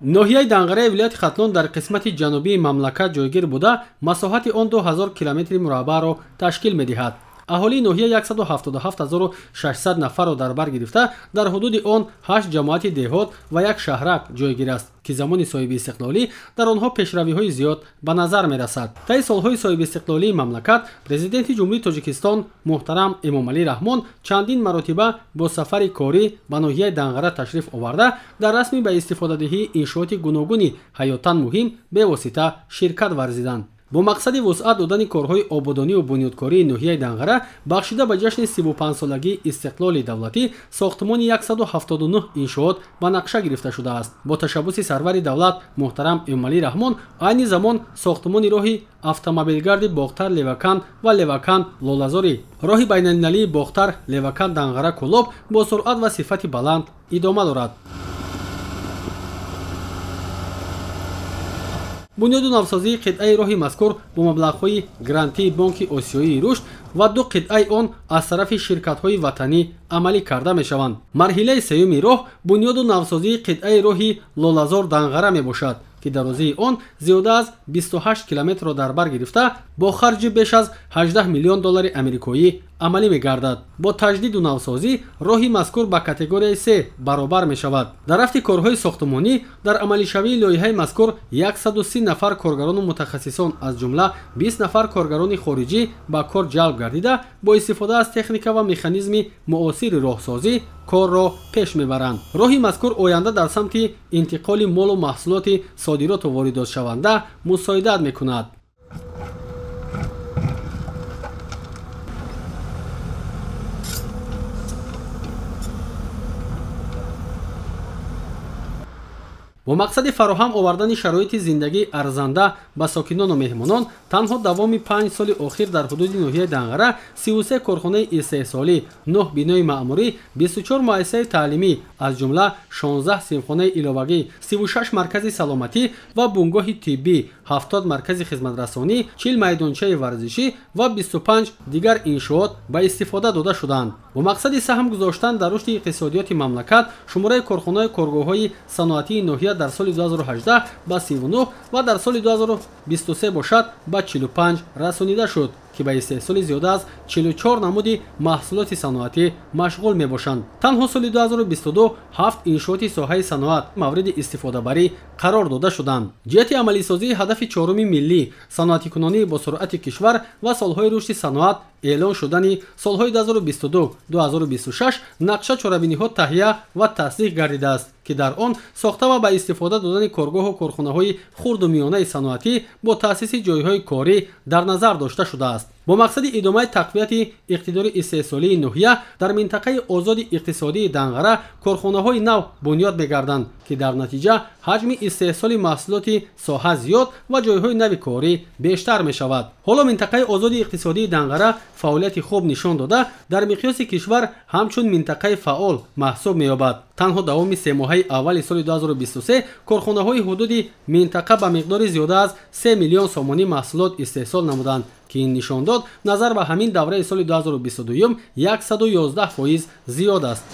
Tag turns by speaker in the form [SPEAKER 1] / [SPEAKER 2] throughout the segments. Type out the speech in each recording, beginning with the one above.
[SPEAKER 1] Ноҳияи Данғараи вилояти Хатлон дар қисмати ҷанубии мамлакат ҷойгир буда, масоҳати он 2000 километри мураббаъро ташкил медиҳад. Аҳолии ноҳия 177600 нафарро дар бар гирифта, дар ҳудуди он 8 ҷамоати деҳот ва як шаҳрак ҷойгир аст, ки замони соҳибистиқлолӣ дар онҳо пешравиҳои зиёд ба назар мерасад. Таи солҳои соҳибистиқлолии мамлакат Президенти Ҷумҳурии Тоҷикистон муҳтарам Эмомалӣ Раҳмон чандин маротиба бо сафари корӣ ба ноҳияи Данғара ташриф оварда, дар расми ба истифодадиҳии иншооти гуногуни ҳаётан муҳим бевосита ширкат варзиданд. Бо мақсади вусъат додани корҳои ободонию бунёдкории ноҳияи Данғара, бахшида ба ҷашни 35-солагии истиқлоли давлатӣ, сохтмони 179 иншоот ба нақша гирифта шудааст. Бо ташаббуси сарвари давлат муҳтарам Эмомалӣ Раҳмон айни замон сохтмони роҳи автомобилгарди Бохтар Левакан ва Левакан Лолазорӣ, роҳи байналмилалии Бохтар Левакан Данғара Кӯлоб бо суръат ва сифати баланд идома дорад. Бунёду навсозии қитъаи роҳи мазкур бо маблағҳои грантии Бонки Осиёии рушд ва ду қитъаи он аз тарафи ширкатҳои ватанӣ амалӣ карда мешаванд. Марҳилаи сеюми роҳ бунёду навсозии қитъаи роҳи Лолазор Данғара мебошад, ки дарозии он зиёда аз 28 километрро дар бар гирифта, бо харҷи беш аз 18 миллион доллари амрикоӣ амалӣ мегардад. Бо таҷдиду навсозӣ роҳи мазкур ба категорияи С баробар мешавад. Дар рафти корҳои сохтмонӣ дар амалишавии лоиҳаи мазкур 130 нафар коргарону мутахассисон, аз ҷумла 20 нафар коргарони хориҷӣ ба кор ҷалб гардида, бо истифода аз техника ва механизми муосири роҳсозӣ корро пеш мебаранд. Роҳи мазкур оянда дар самти интиқоли молу маҳсулоти содироту воридотшаванда мусоидат мекунад. Бо мақсади фароҳам овардани шароити зиндагии арзанда ба сокинону меҳмонон, танҳо давоми 5 соли охир дар ҳудуди ноҳияи Данғара 33 корхонаи истеҳсолӣ, 9 бинои маъмурӣ, 24 муассисаи таълимӣ, аз ҷумла 16 синфхонаи иловагӣ, 36 маркази саломатӣ ва бунгоҳи тиббӣ, 70 маркази хизматрасонӣ, 40 майдончаи варзишӣ ва 25 дигар иншоот ба истифода дода шуданд. Бо мақсади саҳм гузоштан дар рушди иқтисодиёти мамлакат, шумораи корхонаи коргоҳҳои саноатии ноҳия дар соли 2018 ба 39 ва дар соли 2023 бошад ба 45 расонида шуд, ки ба истеҳсоли зиёда аз 44 намуди маҳсулоти саноатӣ машғул мебошанд. Танҳо соли 2022 7 иншооти соҳаи саноат мавриди истифодабарӣ қарор дода шуданд. Ҷиҳати амалисозии ҳадафи чоруми миллӣ, саноатикунонии бо суръати кишвар ва солҳои рушди саноат эълон шудани солҳои 2022-2026 нақша чорабиниҳо таҳия ва тасдиқ гардидааст, ки дар он сохта ва ба истифода додани коргоҳу корхонаҳои хурду миёнаи саноатӣ бо таъсиси ҷойҳои корӣ дар назар дошта шудааст. Бо мақсади идомаи тақвияти иқтидори истеҳсолии ноҳия дар минтақаи озоди иқтисодии Данғара корхонаҳои нав бунёд мегарданд, ки дар натиҷа ҳаҷми истеҳсоли маҳсулоти соҳа зиёд ва ҷойҳои нави корӣ бештар мешавад. Ҳоло минтақаи озоди иқтисодии Данғара фаъолияти хуб нишон дода, дар миқёси кишвар ҳамчун минтақаи фаъол маҳсуб меёбад. Танҳо давоми семоҳаи аввали соли 2023 корхонаҳои ҳудуди минтақа ба миқдори зиёда аз 3 миллион сомонӣ маҳсулот истеҳсол намуданд, ки ин нишондод назар ба ҳамин давраи соли 2022 111% зиёд аст.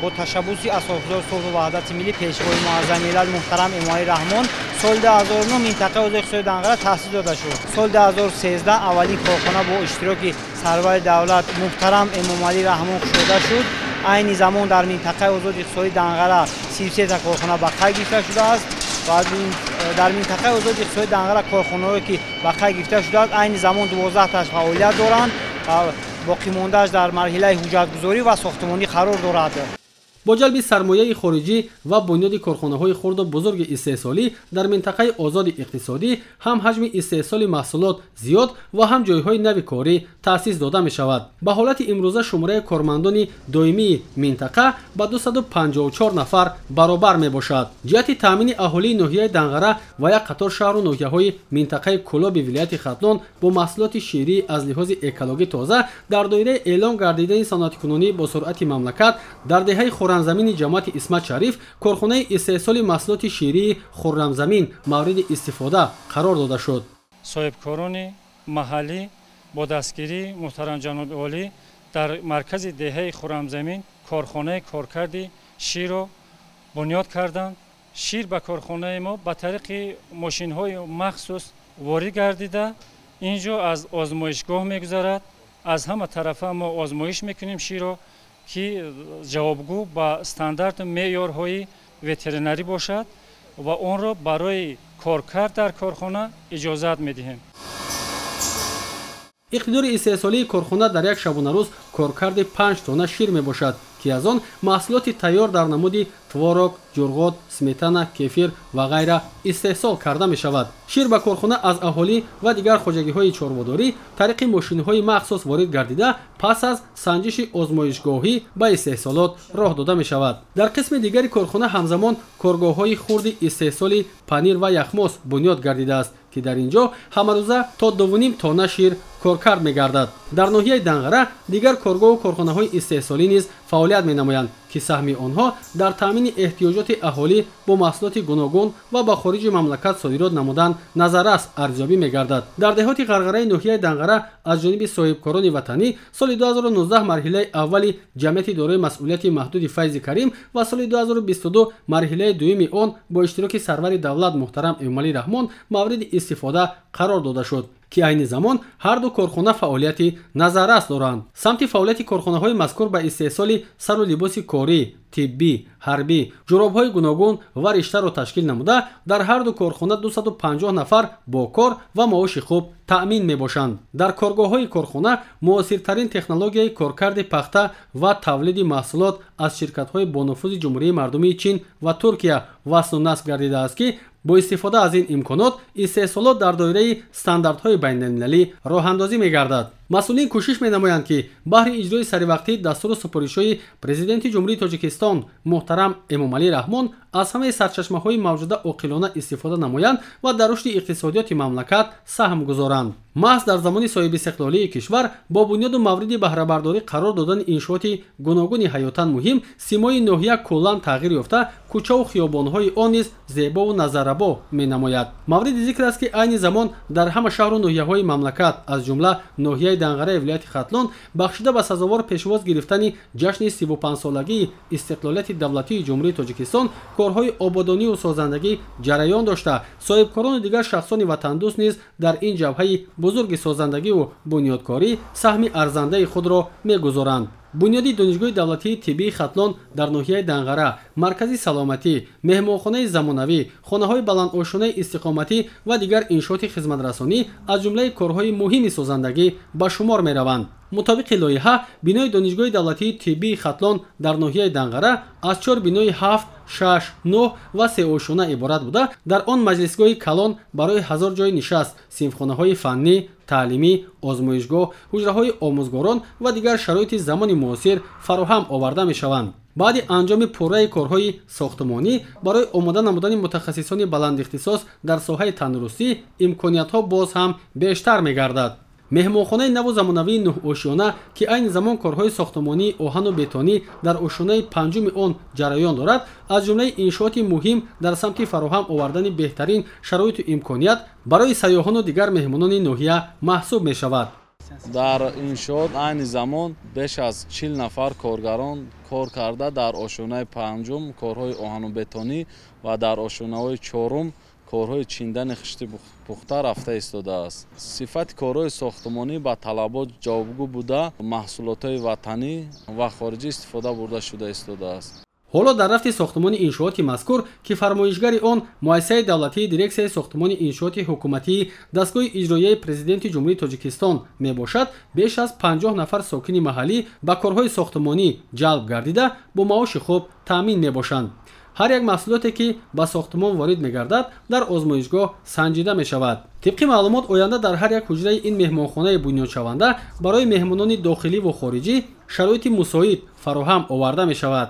[SPEAKER 2] Бо ташаббуси асосгузори сулҳу ваҳдати миллӣ, пешвои муаззами миллат муҳтарам Эмомалӣ Раҳмон соли 2009 минтақаи озоди иқтисодии Данғара таъсис дода шуд. Соли 2013 аввалин корхона бо иштироки сарвари давлат муҳтарам Эмомалӣ Раҳмон кушода шуд. Айни замон дар минтақаи озоди иқтисодии Данғара 33 та корхона ба қайд гирифта шудааст ва дар минтақаи озоди иқтисодии Данғара корхонаҳое ки ба қайд гирифта шудааст, айни замон 12 таш фаъолият доранд ва боқимондааш дар марҳилаи ҳуҷҷатгузорӣ ва сохтмонӣ қарор дорад.
[SPEAKER 1] Бо ҷалби сармояи хориҷӣ ва бунёди корхонаҳои хурду бузурги истеҳсолӣ дар минтақаи озоди иқтисодӣ ҳам ҳаҷми истеҳсоли маҳсулот зиёд ва ҳам ҷойҳои нави корӣ таъсис дода мешавад. Ба ҳолати имрӯза шумораи кормандони доимии минтақа ба 254 нафар баробар мебошад. Ҷиҳати таъмини аҳолии ноҳияи Данғара ва як қатор шаҳру ноҳияҳои минтақаи Кӯлоби вилояти Хатлон бо маҳсулоти ширӣ аз лиҳози экологӣ тоза дар доираи эълон гардидани саноаткунонӣ бо суръати мамлакат дар деҳаи Хуррамзамини ҷамоати Исмат Шариф корхонаи истеҳсоли маҳсулоти ширии Хуррамзамин мавриди истифода қарор дода шуд.
[SPEAKER 3] Соҳибкорони маҳаллӣ бо дастгирии муҳтарам ҷаноби олӣ дар маркази деҳаи Хуррамзамин корхонаи коркарди ширро бунёд карданд. Шир ба корхонаи мо ба тариқи мошинҳои махсус ворид гардида, ин ҷо аз озмоишгоҳ мегузарад. Аз ҳама тарафа мо озмоиш мекунем ширро, ки ҷавобгӯ ба стандарту меъёрҳои ветеринарӣ бошад ва онро барои коркард дар корхона иҷозат медиҳем.
[SPEAKER 1] Иқтидори истеҳсолии корхона дар як шабонарӯз коркарди 5 тонна шир мебошад, ки аз он маҳсулоти тайёр дар намуди творог, ҷурғот, сметана, кефир ва ғайра истеҳсол карда мешавад. Шир ба корхона аз аҳолӣ ва дигар хоҷагиҳои чорводорӣ тариқи мошинҳои махсус ворид гардида, пас аз санҷиши озмоишгоҳӣ ба истеҳсолот роҳ дода мешавад. Дар қисми дигари корхона ҳамзамон коргоҳҳои хурди истеҳсоли панир ва яхмос бунёд гардидааст, ки дар ин ҷо ҳамарӯза то 2,5 тонна шир коркард мегардад. Дар ноҳияи Данғара дигар коргоҳу корхонаҳои истеҳсолӣ низ фаъолият менамоянд, ки саҳми онҳо дар таъмини эҳтиёҷоти аҳолӣ бо маҳсулоти гуногун ва ба хориҷи мамлакат содирот намудан назаррас арзёбӣ мегардад. Дар деҳоти Ғарғараи ноҳияи Данғара аз ҷониби соҳибкорони ватанӣ соли 2019 марҳилаи аввали ҷамъияти дорои масъулияти маҳдуди Файзи Карим ва соли 2022 марҳилаи дуюми он бо иштироки сарвари давлат муҳтарам Эмомалӣ Раҳмон мавриди истифода қарор дода шуд, ки айни замон ҳар ду корхона фаъолияти назаррас доранд. Самти фаъолияти корхонаҳои мазкур ба истеҳсоли сару либоси корӣ, тиббӣ, ҳарбӣ, ҷуробҳои гуногун ва риштаро ташкил намуда, дар ҳар ду корхона 250 нафар бо кор ва маоши хуб таъмин мебошанд. Дар коргоҳҳои корхона муосиртарин технологияи коркарди пахта ва тавлиди маҳсулот аз ширкатҳои бонуфузи Ҷумҳурии Мардумии Чин ва Туркия васлу насб гардидааст, ки бо истифода аз ин имконот истеҳсолот дар доираи стандартҳои байналмилалӣ роҳандозӣ мегардад. Масъулин кӯшиш менамоянд, ки баҳри иҷрои саривақтии дастуру супоришҳои Президенти Ҷумҳурии Тоҷикистон муҳтарам Эмомалӣ Раҳмон аз ҳамаи сарчашмаҳои мавҷуда оқилона истифода намоянд ва дар рушди иқтисодиёти мамлакат саҳм гузоранд. Маҳз дар замони соҳибистиқлолии кишвар бо бунёду мавриди баҳрабардорӣ қарор додани иншооти гуногуни ҳаётан муҳим симои ноҳия куллан тағйир ёфта, кӯчаву хиёбонҳои он низ зебову назаррабо менамояд. Мавриди зикр аст, ки айни замон дар ҳама шаҳру ноҳияҳои мамлакат, аз ҷумла ноҳияи Данғараи вилояти Хатлон, бахшида ба сазовор пешвоз гирифтани ҷашни 35-солагии истиқлолияти давлатии Ҷумҳурии Тоҷикистон корҳои ободонию созандагӣ ҷараён дошта, соҳибкорону дигар шахсони ватандӯст низ дар ин ҷабҳаи бузурги созандагиву бунёдкорӣ саҳми арзандаи худро мегузоранд. Бунёди Донишгоҳи давлатии тиббии Хатлон дар ноҳияи Данғара, маркази саломатӣ, меҳмонхонаи замонавӣ, хонаҳои баландошонаи истиқоматӣ ва дигар иншооти хизматрасонӣ аз ҷумлаи корҳои муҳими созандагӣ ба шумор мераванд. Мутобиқи лоиҳа, бинои Донишгоҳи давлатии тиббии Хатлон дар ноҳияи Данғара аз 4 бинои 7, 6, 9 ва 3 ошёна иборат буда, дар он маҷлисгоҳи калон барои 1000 ҷойи нишаст, синфхонаҳои фаннӣ, таълимӣ, озмоишгоҳ, ҳуҷраҳои омӯзгорон ва дигар шароити замони муосир фароҳам оварда мешаванд. Баъди анҷоми пурраи корҳои сохтмонӣ барои омода намудани мутахассисони баландихтисос дар соҳаи тандурустӣ имкониятҳо боз ҳам бештар мегардад. Меҳмонхонаи наву замонавии нӯҳошёна, ки айни замон корҳои сохтмонии оҳану бетонӣ дар ошёнаи панҷуми он ҷараён дорад, аз ҷумлаи иншооти муҳим дар самти фароҳам овардани беҳтарин шароиту имконият барои сайёҳону дигар меҳмонони ноҳия маҳсуб мешавад.
[SPEAKER 4] Дар иншоот айни замон беш аз 40 нафар коргарон кор карда, дар ошёнаи панҷум корҳои оҳану бетонӣ ва дар ошёнаҳои чорум корҳои чиндани хишти пухта рафта истодааст. Сифати корҳои сохтмонӣ ба талабот ҷавобгӯ буда, маҳсулотҳои ватанӣ ва хориҷӣ истифода бурда шуда истодааст.
[SPEAKER 1] Ҳоло дар рафти сохтмони иншооти мазкур, ки фармоишгари он муассисаи давлатии дирексияи сохтмони иншооти ҳукуматии дастгоҳи иҷроияи Президенти Ҷумҳурии Тоҷикистон мебошад, беш аз 50 нафар сокини маҳаллӣ ба корҳои сохтмонӣ ҷалб гардида, бо маоши хуб таъмин мебошанд. Ҳар як маҳсулоте, ки ба сохтмон ворид мегардад, дар озмоишгоҳ санҷида мешавад. Тибқи маълумот, оянда дар ҳар як ҳуҷраи ин меҳмонхонаи бунёдшаванда барои меҳмонони дохиливу хориҷӣ шароити мусоид фароҳам оварда мешавад.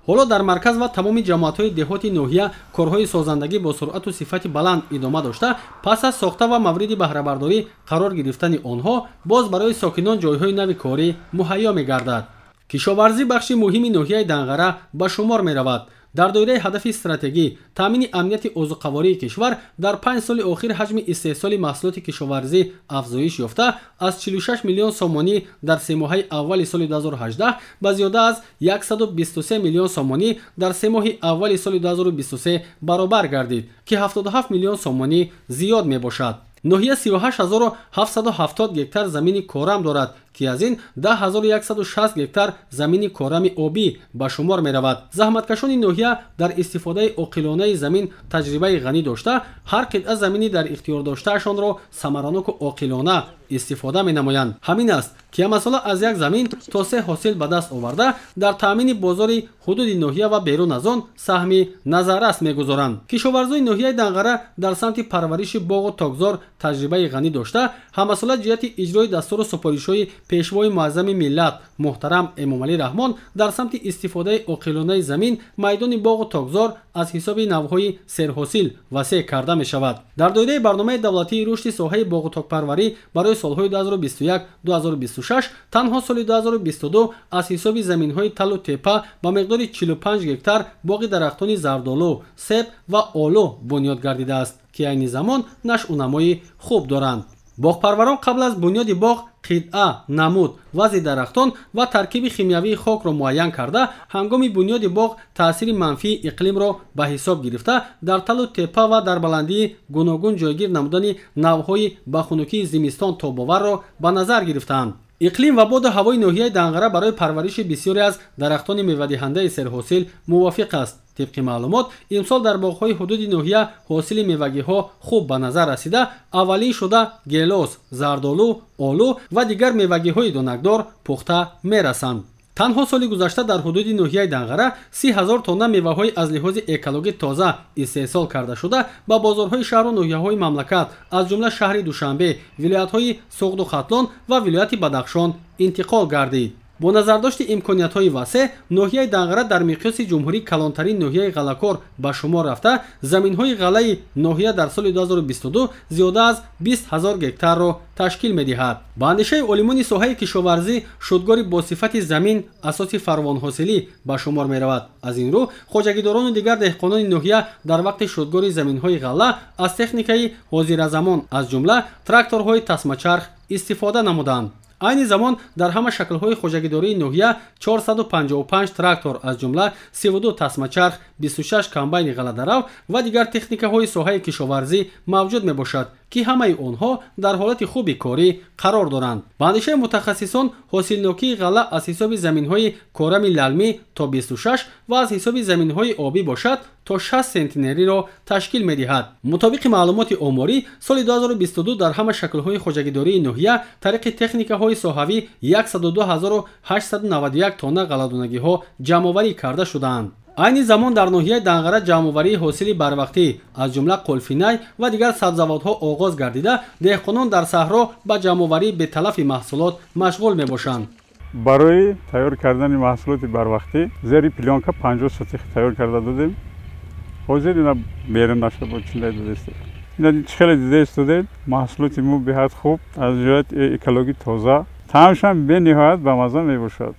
[SPEAKER 1] Ҳоло дар марказ ва тамоми ҷамоатҳои деҳоти ноҳия корҳои созандагӣ бо суръату сифати баланд идома дошта, пас аз сохта ва мавриди баҳрабардорӣ қарор гирифтани онҳо боз барои сокинон ҷойҳои нави корӣ муҳайё мегардад. Кишоварзӣ бахши муҳими ноҳияи Данғара ба шумор меравад. Дар доираи ҳадафи стратегӣ таъмини амнияти озуқавории кишвар дар 5 соли охир ҳаҷми истеҳсоли маҳсулоти кишоварзӣ афзоиш ёфта аз 46 миллион сомонӣ дар семоҳаи аввали соли 2018 ба зиёда аз 123 миллион сомонӣ дар семоҳи аввали соли 2023 баробар гардид, ки 77 миллион сомонӣ зиёд мебошад. Ноҳия 38770 гектар замини корам дорад, ки аз ин 10160 гектар замини корами обӣ ба шумор меравад. Заҳматкашони ноҳия дар истифодаи оқилонаи замин таҷрибаи ғанӣ дошта, ҳар қитъа замини дар ихтиёр доштаашонро самараноку оқилона истифода менамоянд. Ҳамин аст, ки ҳамасола аз як замин то 3 ҳосил ба даст оварда, дар таъмини бозори ҳудуди ноҳия ва берун аз он саҳми назаррас мегузоранд. Кишоварзои ноҳияи Данғара дар самти парвариши боғу токзор таҷрибаи ғанӣ дошта, ҳамасола ҷиҳати иҷрои дастуру супоришҳои пешвои муаззами миллат муҳтарам Эмомалӣ Раҳмон дар самти истифодаи оқилонаи замин майдони боғу токзор аз ҳисоби навъҳои серҳосил васеъ карда мешавад. Дар доираи барномаи давлатии рушди соҳаи боғу токпарварӣ барои солҳои 2021-2026 танҳо соли 2022 аз ҳисоби заминҳои талу тепа ба миқдори 45 гектар боғи дарахтони зардолу, себ ва олу бунёд гардидааст, ки айни замон нашъунамои хуб доранд. Боғпарварон қабл аз бунёди боғ қитъа, намуд, вазъи дарахтон ва таркиби химиявии хокро муайян карда, ҳангоми бунёди боғ таъсири манфии иқлимро ба ҳисоб гирифта, дар талу тепа ва дар баландии гуногун ҷойгир намудани навъҳои ба хунукии зимистон тобоварро ба назар гирифтаанд. Иқлим ва боду ҳавои ноҳияи Данғара барои парвариши бисёре аз дарахтони мевадиҳандаи серҳосил мувофиқ аст. Тибқи маълумот, имсол дар боғҳои ҳудуди ноҳия ҳосили мевагиҳо хуб ба назар расида, аввалин шуда гелос, зардолу, олу ва дигар мевагиҳои донакдор пухта мерасанд. Танҳо соли гузашта дар ҳудуди ноҳияи Данғара 30 000 тонна меваҳои аз лиҳози экологӣ тоза истеҳсол карда шуда ба бозорҳои шаҳру ноҳияҳои мамлакат, аз ҷумла шаҳри Душанбе, вилоятҳои Суғду Хатлон ва вилояти Бадахшон интиқол гардид. Бо назардошти имкониятҳои васеъ, ноҳияи Данғара дар миқёси ҷумҳурӣ калонтарин ноҳияи ғаллакор ба шумор рафта, заминҳои ғаллаи ноҳия дар соли 2022 зиёда аз 20 000 гектарро ташкил медиҳад. Ба андешаи олимони соҳаи кишоварзӣ, шудгори бо сифати замин асоси фаровонҳосилӣ ба шумор меравад. Аз ин рӯ, хоҷагидорону дигар деҳқонони ноҳия дар вақти шудгори заминҳои ғалла аз техникаи ҳозиразамон, аз ҷумла тракторҳои тасмачарх истифода намуданд. Айни замон дар ҳама шаклҳои хоҷагидории ноҳия 455 трактор, аз ҷумла 32 тасмачарх, 26 комбайни ғалладарав ва дигар техникаҳои соҳаи кишоварзӣ мавҷуд мебошад, ки ҳамаи онҳо дар ҳолати хуби корӣ қарор доранд. Ба андешаи мутахассисон, ҳосилнокии ғалла аз ҳисоби заминҳои корами лалмӣ то 26 ва аз ҳисоби заминҳои обӣ бошад то 60 сентнериро ташкил медиҳад. Мутобиқи маълумоти оморӣ, соли 2022 дар ҳама шаклҳои хоҷагидории ноҳия тариқи техникаҳои соҳавӣ 102 891 тонна ғалладонагиҳо ҷамъоварӣ карда шудаанд. Айни замон дар ноҳияи Данғара ҷамъоварии ҳосили барвақтӣ, аз ҷумла қулфинай ва дигар сабзавотҳо оғоз гардида, деҳқонон дар саҳро ба ҷамъоварии беталафи маҳсулот машғул мебошанд.
[SPEAKER 5] Барои тайёр кардани маҳсулоти барвақтӣ зери плёнка 50 сотих тайёр карда додем. Ҳозир ина берун нашуда бо чиндай додастем. Ина чӣ хеле дида истодед, маҳсулоти мо беҳад хуб, аз ҷиҳати экологӣ тоза, таъмшам бениҳоят бамазза мебошад.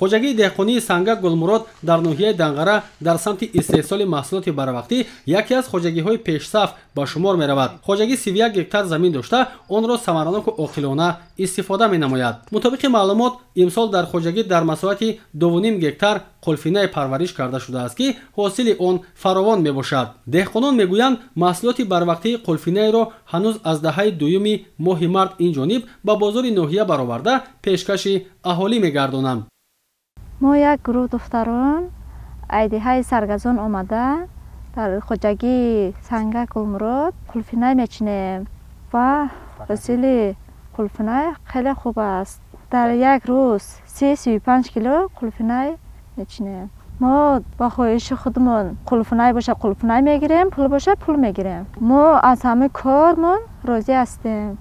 [SPEAKER 1] Хоҷагии деҳқонии Сангак Гулмурод дар ноҳияи Данғара дар самти истеҳсоли маҳсулоти барвақтӣ яке аз хоҷагиҳои пешсаф ба шумор меравад. Хоҷагӣ 31 гектар замин дошта, онро самараноку оқилона истифода менамояд. Мутобиқи маълумот, имсол дар хоҷагӣ дар масоҳати 2,5 гектар қулфинай парвариш карда шудааст, ки ҳосили он фаровон мебошад. Деҳқонон мегӯянд, маҳсулоти барвақтии қулфинайро ҳанӯз аз даҳаи дуюми моҳи март ин ҷониб ба бозори ноҳия бароварда пешкаши аҳолӣ мегардонанд.
[SPEAKER 6] Мо як гурӯҳ духтарон айдиҳаи Саргазон омада дар хоҷагии Сангак Гулмурод қулфинай мечинем ва ҳосили қулфинай хеле хуб аст. Дар як рӯз 30-35 кило қулфинай мечинем. Мо ба хоҳиши худмон қулфинай боша қулфинай мегирем, пул боша пул мегирем. Мо аз ҳамаи кормон розӣ ҳастем.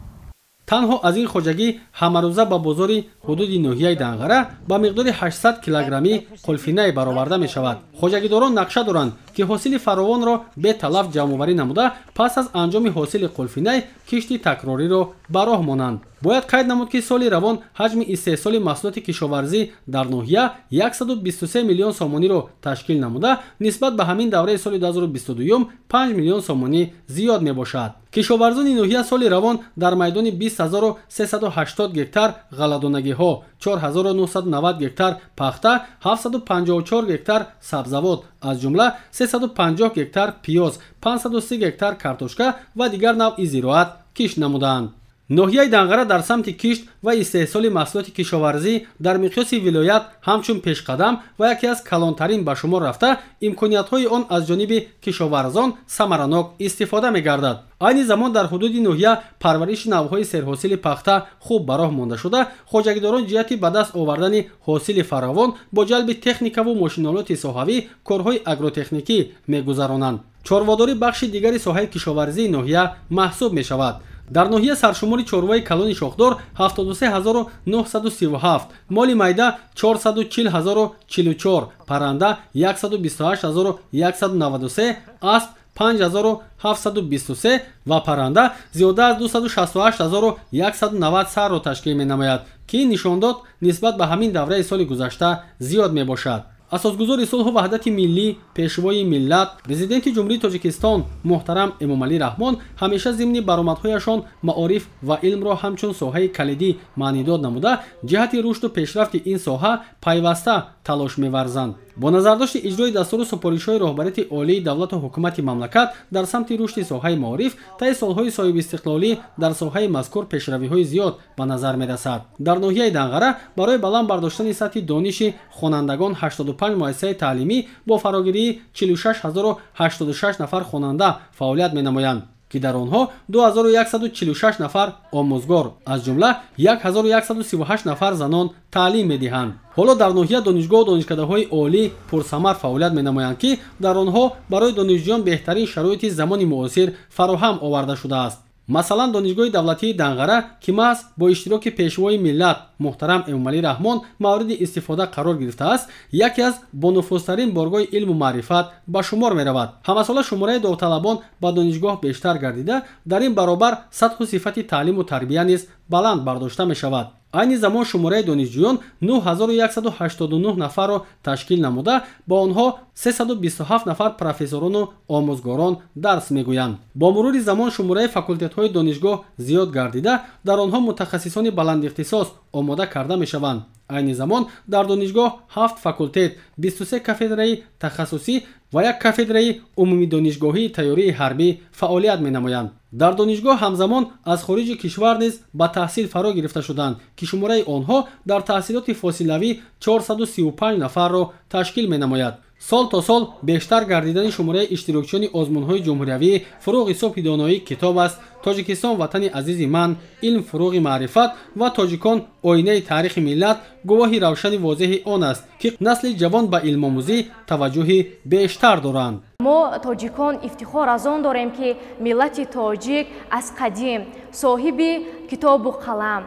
[SPEAKER 1] Танҳо аз ин хоҷагӣ ҳамарӯза ба бозори ҳудуди ноҳияи Данғара ба миқдори 800 килограммӣ қулфинай бароварда мешавад. Хоҷагидорон нақша доранд, ки ҳосили фаровонро беталаф ҷамъоварӣ намуда, пас аз анҷоми ҳосили қулфинай кишти такрориро ба роҳ монанд. Бояд қайд намуд, ки соли равон ҳаҷми истеҳсоли маҳсулоти кишоварзӣ дар ноҳия 123 миллион сомониро ташкил намуда, нисбат ба ҳамин давраи соли 2022 5 миллион сомонӣ зиёд мебошад. Кишоварзони ноҳия соли равон дар майдони 20380 гектар ғалладонагиҳо, 4990 гектар пахта, 754 гектар сабзавот, аз ҷумла 350 гектар пиёз, 530 гектар картошка ва дигар навъи зироат кишт намуданд. Ноҳияи Данғара дар самти кишт ва истеҳсоли маҳсулоти кишоварзӣ дар миқёси вилоят ҳамчун пешқадам ва яке аз калонтарин ба шумор рафта, имкониятҳои он аз ҷониби кишоварзон самаранок истифода мегардад. Айни замон дар ҳудуди ноҳия парвариши навъҳои серҳосили пахта хуб ба роҳ монда шуда, хоҷагидорон ҷиҳати ба даст овардани ҳосили фаровон бо ҷалби техникаву мошинолоти соҳавӣ корҳои агротехникӣ мегузаронанд. Чорводорӣ бахши дигари соҳаи кишоварзии ноҳия маҳсуб мешавад. Дар ноҳия саршумори чорвои калони шохдор 73937, моли майда 440044, парранда 128193, асп 5723 ва парранда зиёда аз 268190 сарро ташкил менамояд, ки ин нишондод нисбат ба ҳамин давраи соли гузашта зиёд мебошад. Асосгузори сулҳу ваҳдати миллӣ, пешвои миллат, президенти Ҷумҳурии Тоҷикистон муҳтарам Эмомалӣ Раҳмон ҳамеша зимни баромадҳояшон маориф ва илмро ҳамчун соҳаи калидӣ маънидод намуда, ҷиҳати рушду пешрафти ин соҳа пайваста талош меварзанд. Бо назардошти иҷрои дастуру супоришҳои роҳбарияти олии давлату ҳукумати мамлакат дар самти рушди соҳаи маориф, таи солҳои соҳибистиқлолӣ дар соҳаи мазкур пешравиҳои зиёд ба назар мерасад. Дар ноҳияи Данғара барои баланд бардоштани сатҳи дониши хонандагон 85 муассисаи таълимӣ бо фарогирии 46086 нафар хонанда фаъолият менамоянд, ки дар онҳо 2146 нафар омӯзгор, аз ҷумла 1138 нафар занон таълим медиҳанд. Ҳоло дар ноҳия донишгоҳу донишкадаҳои олӣ пурсамар фаъолият менамоянд, ки дар онҳо барои донишҷӯён беҳтарин шароити замони муосир фароҳам оварда шудааст. Масалан, донишгоҳи давлатии Данғара, ки маҳз бо иштироки пешвои миллат муҳтарам Эмомалӣ Раҳмон мавриди истифода қарор гирифтааст, яке аз бонуфузтарин боргоҳи илму маърифат ба шумор меравад. Ҳамасола шумораи довталабон ба донишгоҳ бештар гардида, дар ин баробар сатҳу сифати таълиму тарбия низ баланд бардошта мешавад. Айни замон шумораи донишҷӯён 9189 нафарро ташкил намуда, ба онҳо 327 нафар профессорону омӯзгорон дарс мегӯянд. Бо мурури замон шумораи факултетҳои донишгоҳ зиёд гардида, дар онҳо мутахассисони баландихтисос омода карда мешаванд. Айни замон дар донишгоҳ 7 факултет, 23 кафедраи тахассусӣ ва як кафедраи умумидонишгоҳии тайёрии ҳарбӣ фаъолият менамоянд. Дар донишгоҳ ҳамзамон аз хориҷи кишвар низ ба таҳсил фаро гирифта шуданд, ки шумораи онҳо дар таҳсилоти фосилавӣ 435 нафарро ташкил менамояд. Сол то сол бештар гардидани шумораи иштирокчиёни озмунҳои ҷумҳуриявӣ «Фурӯғи субҳи доноӣ китоб аст», «Тоҷикистон ватани азизи ман», «Илм фурӯғи маърифат» ва «Тоҷикон оинаи таърихи миллат» гувоҳи равшани возеҳи он аст, ки насли ҷавон ба илмомӯзӣ таваҷҷӯҳи бештар доранд.
[SPEAKER 7] Мо тоҷикон ифтихор аз он дорем, ки миллати тоҷик аз қадим соҳиби китобу қалам,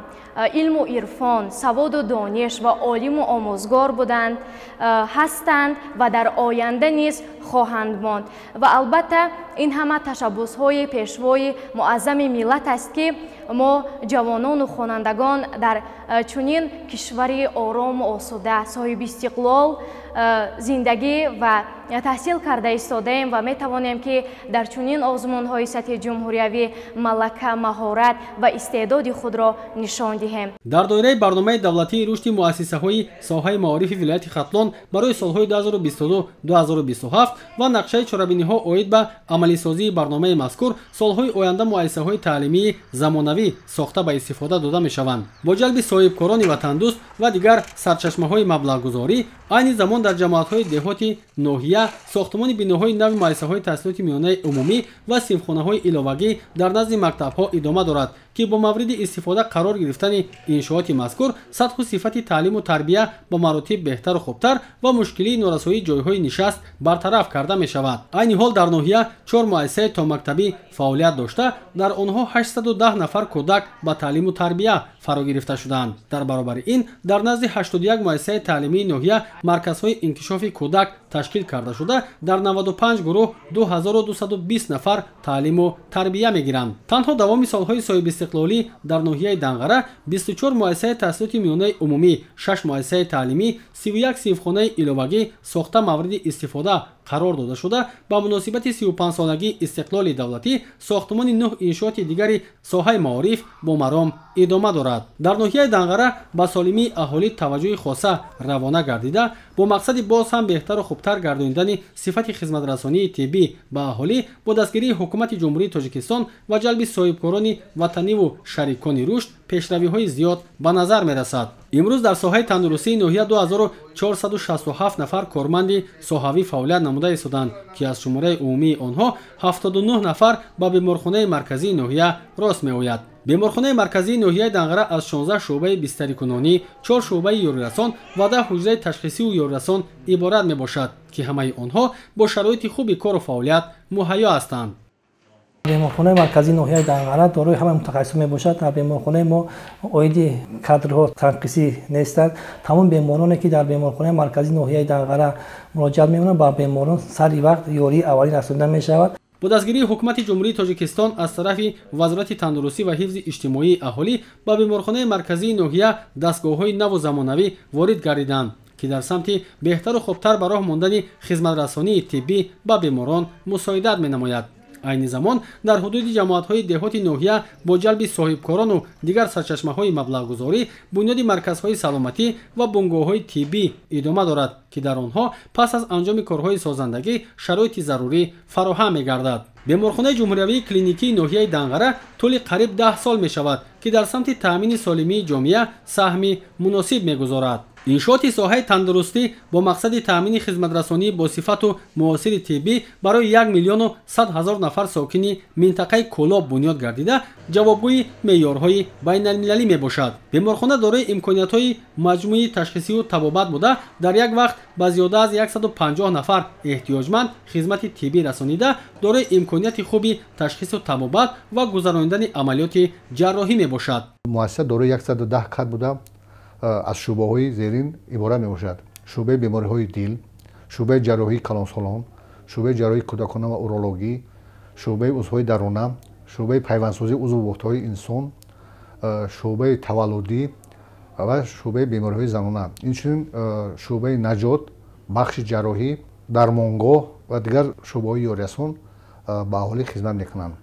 [SPEAKER 7] илму ирфон, саводу дониш ва олиму омӯзгор буданд, ҳастанд ва дар оянда низ хоҳанд монд. Ва албатта ин ҳама ташаббусҳои пешвои муаззами миллат аст, ки мо ҷавонону хонандагон дар чунин кишвари орому осуда, соҳиби истиқлол зиндагӣ ва таҳсил карда истодаем ва метавонем, ки дар чунин озмунҳои сатҳи ҷумҳуриявӣ малака, маҳорат ва истеъдоди худро нишон диҳем.
[SPEAKER 1] Дар доираи барномаи давлатии рушди муассисаҳои соҳаи маорифи вилояти Хатлон барои солҳои 2022-2027 ва нақшаи чорабиниҳо оид ба амалисозии барномаи мазкур, солҳои оянда муассисаҳои таълимии замонавӣ сохта ба истифода дода мешаванд. Бо ҷалби соҳибкорони ватандӯст ва дигар сарчашмаҳои маблағгузорӣ, айни замон дар ҷамоатҳои деҳоти ноҳия сохтмони биноҳои нави муассисаҳои таҳсилоти миёнаи умумӣ ва синфхонаҳои иловагӣ дар назди мактабҳо идома дорад, ки бо мавриди истифода қарор гирифтани иншооти мазкур сатҳу сифати таълиму тарбия ба маротиб беҳтару хубтар ва мушкилии норасоии ҷойҳои нишаст бартараф карда мешавад. Айни ҳол дар ноҳия 4 муассисаи томактабӣ фаъолият дошта, дар онҳо 810 нафар кӯдак ба таълиму тарбия фаро гирифта шудаанд. Дар баробари ин дар назди 81 муассисаи таълимии ноҳия марказҳои инкишофи кӯдак ташкил карда шуда, дар 95 гурӯҳ 2220 нафар таълиму тарбия мегиранд. Танҳо давоми солҳои соҳибистиқлолӣ дар ноҳияи Данғара 24 муассисаи таҳсилоти миёнаи умумӣ, 6 муассисаи таълимӣ, 31 синфхонаи иловагӣ сохта мавриди истифода қарор дода шуда, ба муносибати 35-солагии истиқлоли давлатӣ сохтмони 9 иншооти дигари соҳаи маориф бо маром идома дорад. Дар ноҳияи Данғара ба солимии аҳолӣ таваҷҷӯҳи хоса равона гардида, бо мақсади боз ҳам беҳтару хубтар гардонидани сифати хизматрасонии тиббӣ ба аҳолӣ бо дастгирии ҳукумати Ҷумҳурии Тоҷикистон ва ҷалби соҳибкорони ватаниву шарикони рушд пешравиҳои зиёд ба назар мерасад. Имрӯз дар соҳаи тандурустии ноҳия 2467 нафар корманди соҳавӣ фаъолият намуда истоданд, ки аз шумораи умумии онҳо 79 нафар ба беморхонаи марказии ноҳия рост меояд. Беморхонаи марказии ноҳияи Данғара аз 16 шӯъбаи бистарикунонӣ, 4 шӯъбаи ёрирасон ва 10 ҳуҷраи ташхисиву ёрирасон иборат мебошад, ки ҳамаи онҳо бо шароити хуби кору фаъолият муҳайё ҳастанд.
[SPEAKER 8] Беморхонаи марказии ноҳияи Данғара дорои ҳамаи мутахассисон мебошад. Дар беморхонаи мо оиди кадрҳо танқисӣ нестанд. Тамоми бемороне ки дар беморхонаи марказии ноҳияи Данғара муроҷиат мекунанд, ба беморон сари вақт ёрии аввалин расонида мешавад.
[SPEAKER 1] Бо дастгирии ҳукумати Ҷумҳурии Тоҷикистон аз тарафи Вазорати тандурустӣ ва ҳифзи иҷтимоии аҳолӣ ба беморхонаи марказии ноҳия дастгоҳҳои наву замонавӣ ворид гардиданд, ки дар самти беҳтару хубтар ба роҳ мондани хизматрасонии тиббӣ ба беморон мусоидат менамояд. Айни замон дар ҳудуди ҷамоатҳои деҳоти ноҳия бо ҷалби соҳибкорону дигар сарчашмаҳои маблағгузорӣ бунёди марказҳои саломатӣ ва бунгоҳҳои тиббӣ идома дорад, ки дар онҳо пас аз анҷоми корҳои созандагӣ шароити зарурӣ фароҳам мегардад. Беморхонаи ҷумҳуриявии клиникии ноҳияи Данғара тӯли қариб 10 сол мешавад, ки дар самти таъмини солимии ҷомеа саҳми муносиб мегузорад. Иншооти соҳаи тандурустӣ бо мақсади таъмини хизматрасонии босифату муосири тиббӣ барои 1 100 000 нафар сокини минтақаи Кӯлоб бунёд гардида, ҷавобгӯи меъёрҳои байналмилалӣ мебошад. Беморхона дорои имкониятҳои маҷмӯи ташхисиву табобат буда, дар як вақт ба зиёда аз 150 нафар эҳтиёҷманд хизмати тиббӣ расонида, дорои имконияти хуби ташхису табобат ва гузаронидани амалиёти ҷарроҳӣ мебошад.
[SPEAKER 9] Муассиса дорои 110 кад буда, аз шӯъбаҳои зерин иборат мебошад: шӯъбаи бемориҳои дил, шӯъбаи ҷарроҳии калонсолон, шӯъбаи ҷарроҳии кӯдакона ва урологӣ, шӯъбаи узвҳои дарона, шӯъбаи пайвандсозии узву бофтаҳои инсон, шӯъбаи таваллудӣ ва шӯъбаи бемориҳои занона. Инчунин шӯъбаи наҷот, бахши ҷарроҳӣ, дармонгоҳ ва дигар шӯъбаҳои ёрирасон ба аҳолӣ хизмат мекунанд.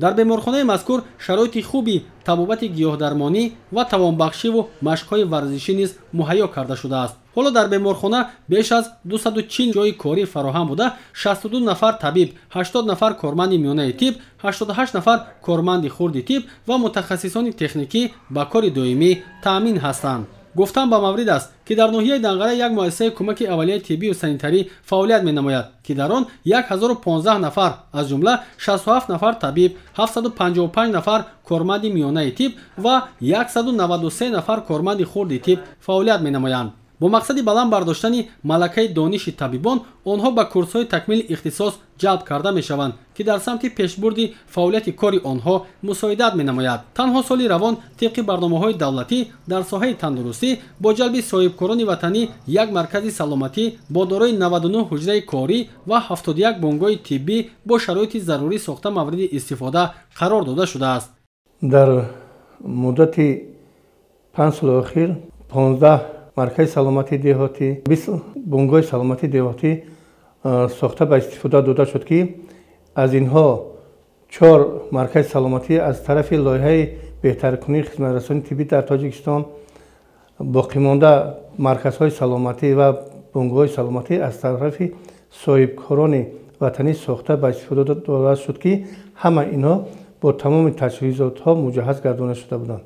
[SPEAKER 1] Дар беморхонаи мазкур шароити хуби табобати гиёҳдармонӣ ва тавонбахшиву машқҳои варзишӣ низ муҳайё карда шудааст. Ҳоло дар беморхона беш аз 240 ҷойи корӣ фароҳам буда, 62 нафар табиб, 80 нафар корманди миёнаи тиб, 88 нафар корманди хурди тиб ва мутахассисони техникӣ ба кори доимӣ таъмин ҳастанд. Гуфтан ба маврид аст, ки дар ноҳияи Данғара як муассисаи кӯмаки аввалияи тиббию санитарӣ фаъолият менамояд, ки дар он 1015 нафар, аз ҷумла 67 нафар табиб, 755 нафар корманди миёнаи тиб ва 193 нафар корманди хурди тиб фаъолият менамоянд. Бо мақсади баланд бардоштани малакаи дониши табибон онҳо ба курсҳои такмили ихтисос ҷалб карда мешаванд, ки дар самти пешбурди фаъолияти кори онҳо мусоидат менамояд. Танҳо соли равон тибқи барномаҳои давлатӣ дар соҳаи тандурустӣ бо ҷалби соҳибкорони ватанӣ як маркази саломатӣ бо дорои 99 ҳуҷраи корӣ ва 71 бунгоҳи тиббӣ бо шароити зарурӣ сохта мавриди истифода қарор дода шудааст.
[SPEAKER 10] Дар муддати 5 соли охир 15 маркази саломатии деҳотӣ, 20 бунгоҳи саломатии деҳотӣ сохта ба истифода дода шуд, ки аз инҳо 4 маркази саломатӣ аз тарафи лоиҳаи беҳтаркунии хизматрасонии тиббӣ дар Тоҷикистон, боқимонда марказҳои саломатӣ ва бунгоҳҳои саломатӣ аз тарафи соҳибкорони ватанӣ сохта ба истифода дода шуд, ки ҳама инҳо бо тамоми таҷҳизотҳо муҷаҳҳаз гардонида шуда буданд.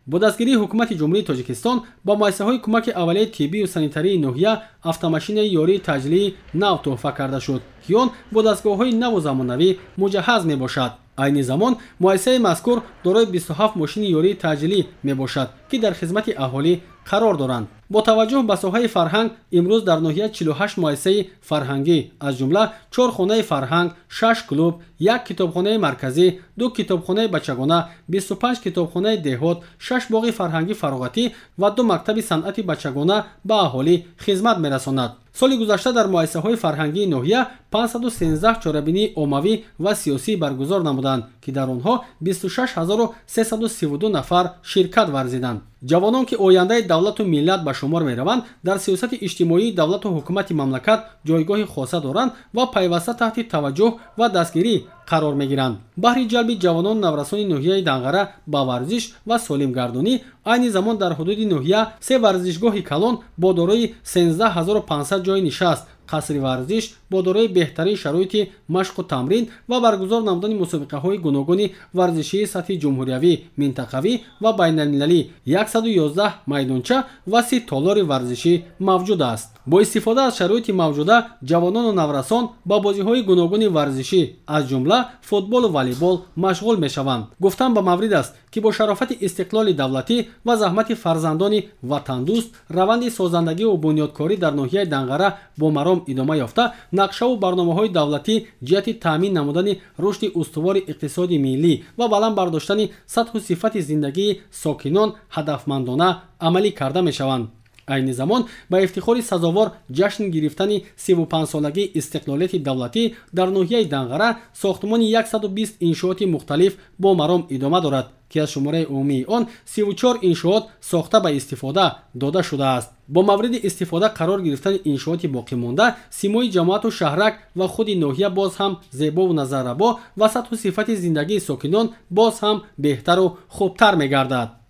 [SPEAKER 1] Бо дастгирии ҳукумати Ҷумҳурии Тоҷикистон ба муассисаҳои кӯмаки аввалияи тиббию санитарии ноҳия автомашинаи ёрии таъҷилии нав тӯҳфа карда шуд, ки он бо дастгоҳҳои наву замонавӣ муҷаҳҳаз мебошад. Айни замон муассисаи мазкур дорои 27 мошини ёрии таъҷилӣ мебошад, ки дар хизмати аҳолӣ қарор доранд. Бо таваҷҷӯҳ ба соҳаи фарҳанг имрӯз дар ноҳия 48 муассисаи фарҳангӣ, аз ҷумла 4 хонаи фарҳанг, 6 клуб, 1 китобхонаи марказӣ, 2 китобхонаи бачагона, 25 китобхонаи деҳот, 6 боғи фарҳангӣ фароғатӣ ва 2 мактаби санъати бачагона ба аҳолӣ хизмат мерасонад. Соли гузашта дар муассисаҳои фарҳангии ноҳия 513 чорабинии оммавӣ ва сиёсӣ баргузор намуданд, ки дар онҳо 26332 нафар ширкат варзиданд. Ҷавонон, ки ояндаи давлату миллат ба шумор мераванд, дар сиёсати иҷтимоии давлату ҳукумати мамлакат ҷойгоҳи хоса доранд ва пайваста таҳти таваҷҷӯҳ ва дастгирӣ қарор мегиранд. Баҳри ҷалби ҷавонону наврасони ноҳияи Данғара ба варзиш ва солимгардонӣ айни замон дар ҳудуди ноҳия се варзишгоҳи калон бо дорои 13500 ҷойи нишаст, қасри варзиш бо дорои беҳтарин шароити машқу тамрин ва баргузор намудани мусобиқаҳои гуногуни варзишии сатҳи ҷумҳуриявӣ, минтақавӣ ва байналмилалӣ, 111 майдонча ва 30 толори варзишӣ мавҷуд аст. Бо истифода аз шароити мавҷуда ҷавонону наврасон ба бозиҳои гуногуни варзишӣ, аз ҷумла футболу волейбол машғул мешаванд. Гуфтан ба маврид аст, ки бо шарофати истиқлоли давлатӣ ва заҳмати фарзандони ватандӯст раванди созандагиву бунёдкорӣ дар ноҳияи Данғара бо маром идома ёфта, нақшаву барномаҳои давлатӣ ҷиҳати таъмин намудани рушди устувори иқтисоди миллӣ ва баланд бардоштани сатҳу сифати зиндагии сокинон ҳадафмандона амалӣ карда мешаванд. Айни замон ба ифтихори сазовор ҷашн гирифтани 35-солагии истиқлолияти давлатӣ дар ноҳияи Данғара сохтмони 120 иншооти мухталиф бо маром идома дорад, ки аз шумораи умумии он 34 иншоот сохта ба истифода дода шудааст. Бо мавриди истифода қарор гирифтани иншооти боқимонда симои ҷамоату шаҳрак ва худи ноҳия боз ҳам зебову назаррабо ва сатҳу сифати зиндагии сокинон боз ҳам беҳтару хубтар мегардад.